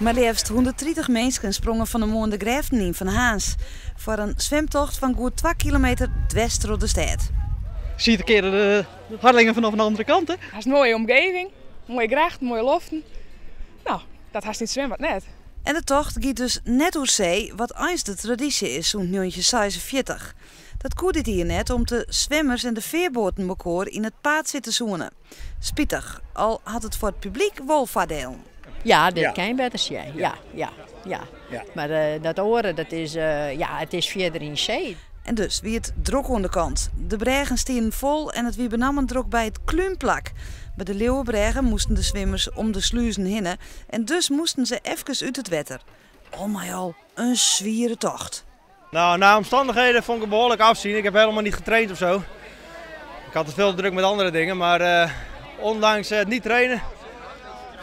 Mar leafst 130 minsken sprongen fan 'e moarn de grêften yn fan Harns foar in swimtocht fan goed 2 kilometer dwers troch de stêd. Ziet een keer de Harlingen vanaf een andere kant. Hè? Het is een mooie omgeving, mooie grachten, mooie loften. Nou, dat hast yn it swimbad net. En de tocht giet dus net oer see, wat eins de tradysje is sûnt 1946. Dat koe dit jier net om't de swimmers en de fearboaten mekoar yn it paad sitte soene. Spitich, al hat it foar it publyk wol foardielen. Ja, dit kin better sjen. Ja. Mar dat oare, dat is, ja, it is fierder yn see. En dus wie it drok oan de kant. De brêgen stienen fol en it wie benammen drok by it klúnplak. By de Leeuwebrêge moasten de swimmers om de sluzen hinne en dus moasten se efkes út it wetter. Al mei al in swiere tocht. Nou, na omstandigheden vond ik het behoorlijk afzien. Ik heb helemaal niet getraind of zo. Ik had het veel te druk met andere dingen, maar ondanks het niet trainen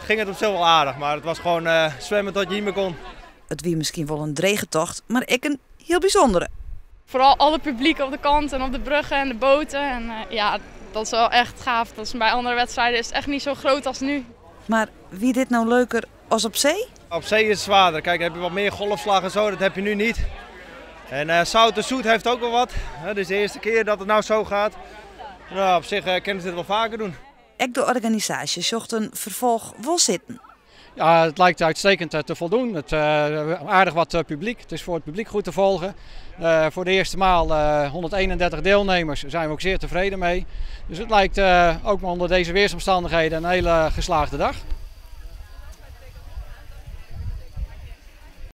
ging het op zich wel aardig. Maar het was gewoon zwemmen tot je niet meer kon. It wie miskien wol in drege tocht, mar ek in hiel bysûndere. Vooral alle publiek op de kant en op de bruggen en de boten. En ja, dat is wel echt gaaf. Dat is bij andere wedstrijden is het echt niet zo groot als nu. Mar wie dit no leuker as op see? Op zee is het zwaarder. Kijk, dan heb je wat meer golfslag en zo, dat heb je nu niet. En zout en zoet heeft ook wel wat. Dit is de eerste keer dat het nou zo gaat. Nou, op zich kunnen ze dit wel vaker doen. Ek de organisaasje sjocht in ferfolch wol sitten. Ja, het lijkt uitstekend te voldoen. Aardig wat publiek. Het is voor het publiek goed te volgen. Voor de eerste maal 131 deelnemers, daar zijn we ook zeer tevreden mee. Dus het lijkt ook onder deze weersomstandigheden een hele geslaagde dag.